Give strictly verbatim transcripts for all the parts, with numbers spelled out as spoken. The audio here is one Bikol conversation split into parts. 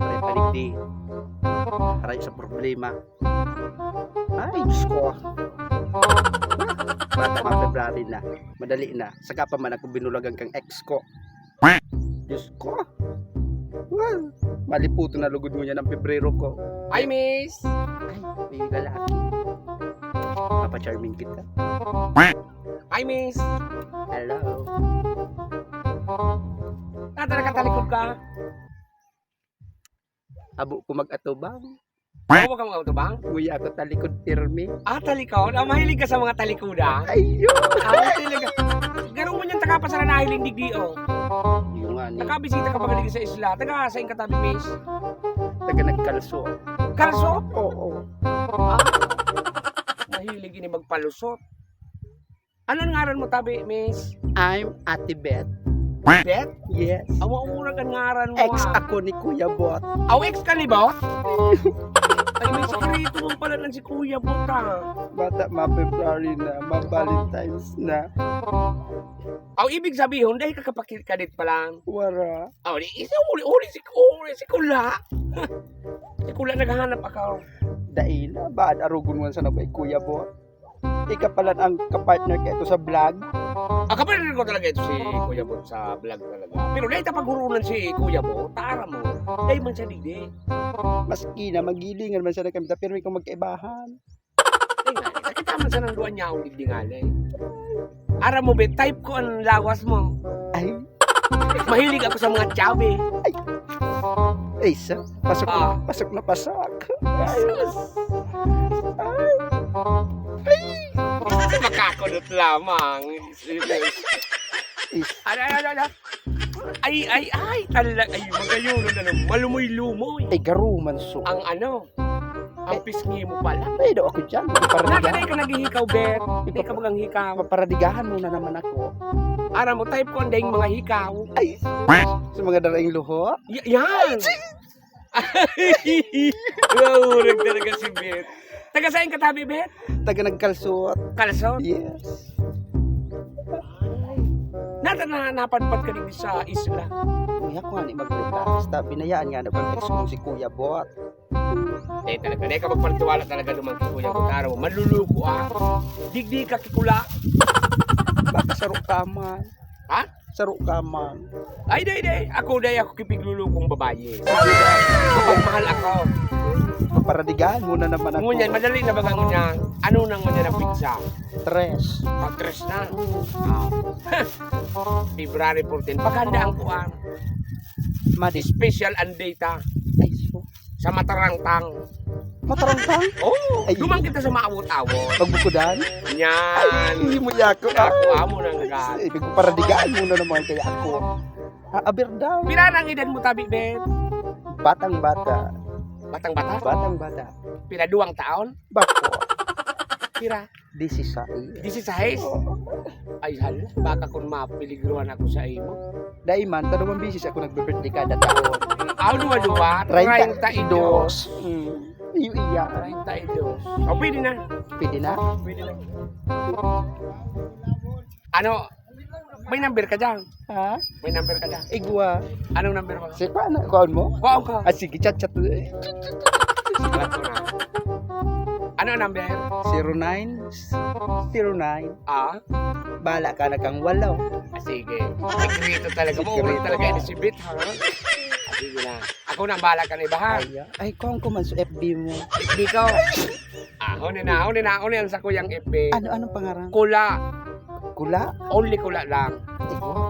Aray, paligdi. Aray, sa problema. Ay, Diyos ko. Bata, mga February na. Madali na. Saka pa man ako binulagan kang ex ko. Diyos ko. Well, maliputo na lugod mo yan ang Pebrero ko. Hi, miss! Ay, may lalaki. Papa-charming kita. Hi, miss! Hello. Nata nakatalikod ka? Abo ko mag-atubang. Huwag kang mag-atubang? Nguya ako talikod pirmi. Ah, talikod? Ah, mahilig ka sa mga talikuda? Ayun! Ah, talaga. Garo mo niyang takapasara na hiling digdi, oh. Yung nga ni. Nakabisita ka ba digdi sa isla? Taga saan ka tabi, miss? Taga nagkalso. Kalso? Oo. Ah, mahilig ini magpalusot. Ano ang ngaran mo tabi, miss? I'm Ate Beth. Beth? Yes. Awa, urag ang ngaran mo, Ex ah. Ako ni Kuya Bot. Aw, ex ka ni Bot? Ay, may sikreto mo pala ng si Kuya Bot, ah. Bata, ma-February na, ma-Valentine's na. Aw, ibig sabihin, dahil kakapakit-kadit pa lang. Wara. Aw, di, isa, uli, uli, si, uli, si Kula. Si Kula, naghahanap ako. Dai na, baad arugon mo sa nabay, Kuya Bot. Ika pala ang kapartner ko ito sa vlog. Ah, kapartner ko talaga ito si Kuya Bot sa vlog talaga. Pero dahil ta paghurunan si Kuya Bot, taara mo, dahil man siya digdi. Maski na, magilingan man siya na kami, pero ikaw magkaibahan. Ay, nga, kita man siya ng duwa niya akong digdi nga, eh. Aram mo, be, type ko ang lawas mo. Ay, Mahilig ako sa mga chubby. Ay, sa, pasok na, Ah. Pasok na pasok. Ay, sus. Ay. Ay. Makakunot lamang. Is. Ano, ano, ano, ano? Ay, ay, ay, talaga. Ay, magayon, ano, malumoy-lumoy. Ay, garuman so. Ang ano, Ang Eh, pisngi mo pala. Ay, daw ako dyan. Nakaday ka naghihikaw, Bet. Di ka bagang hikaw. Paparadigahan mo na naman ako. Aram mo, type ko ang daing mga hikaw. Ay, sa mga daraing luho? Y- yan! Ay, ching! Wow, talaga si Bet. Taga saan ka tabi, Bet? Taga nagkalsot. Kalsot? Yes. Nata na napadpad ka digdi sa isla. Uy, ako nga ni mag-relax. Ta, binayaan nga na bang ex kong si Kuya Bot. Eh, talaga, di ka magpaniwala talaga duman kay Kuya Bot. Aram mo, manluluko, ah. Digdi ka kikula. Baka saro ka man. Ha? Saro ka man. Ay, day, day. Ako, day, ako kipiglulukong babayi. Kapag mahal ako. Paparadigahan mo na naman ako. Ngunyan, madali na baga ngunyan. Ano nang ngunyan ang pizza? Tres. Ah, tres na. Ah. February fourteen. Paghandaan ko ang Madi. Special ang data. Ay, so. Sa Matarangtang. Matarangtang? Oo. Ay. Duman kita sa maawot-awot. Pagbukudan? Yan. Ay, hindi mo yako. Ako, amo nang ga. Ay, pagparadigaan mo na naman kaya ako. Ah, aber daw. Pira na ang edad mo, tabi, Ben? Batang-bata. Batang-bata? Batang-bata. Pira, duwang taon? Bako. Pira? Disisais. Disisais? Oo. Ay, hala, baka kung mapeligruhan ako sa imo. Dai man, ta duwang beses ako nagbe-birthday kada taon. Aw, duwa-duwa? Treinta y dos. Treinta y dos. Mm. Iyo, iya. Treinta y dos. O, pwede na. Pwede na? Pwede na. Ano, may number ka dyan? Ha? May number ka dyan? Igwa. Anong number mo? Si, kuha na, kuhaon mo? Kuhaon ko. Ah, sige, chat, chat. Sulat ko na. Ano ang number? Zero nine, zero nine. Ah? Bahala ka na kang walo. Ah, sige. Sikreto talaga mo. Sikreto. Ulo talaga ini si Bet, ha? Ah, sige na. Ako na ang bahala ka na iba, ha? Ay, ah. Ay, kuhaon ko man sa F B mo. F B ko. Ah, huni na, huni na, huni ang sa kuyang F B. Ano, anong pangaran? Kula. Kula? Only Kula lang. Ay, wow.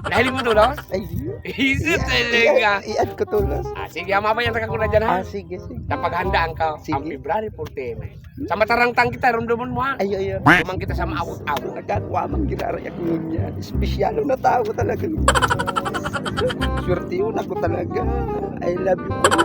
Nahiling mo tulos? Ay, di. Isa talaga. I-, i-, i-add ko tulos. Ah, sige, ha, mamaya ang taga ko na dyan, ha? Ah, sige, sige. Napaghandaan ka, sige, ang February fourteen. Sa Matarangtang kita, rumdumon mo, ha? Ay, ay, ay. Duman kita sa maawot-awot. Nagkakuha mang giraray ako ngunyan. Espesyal na tao talaga. Swerte yun ako talaga. I love you, Kula.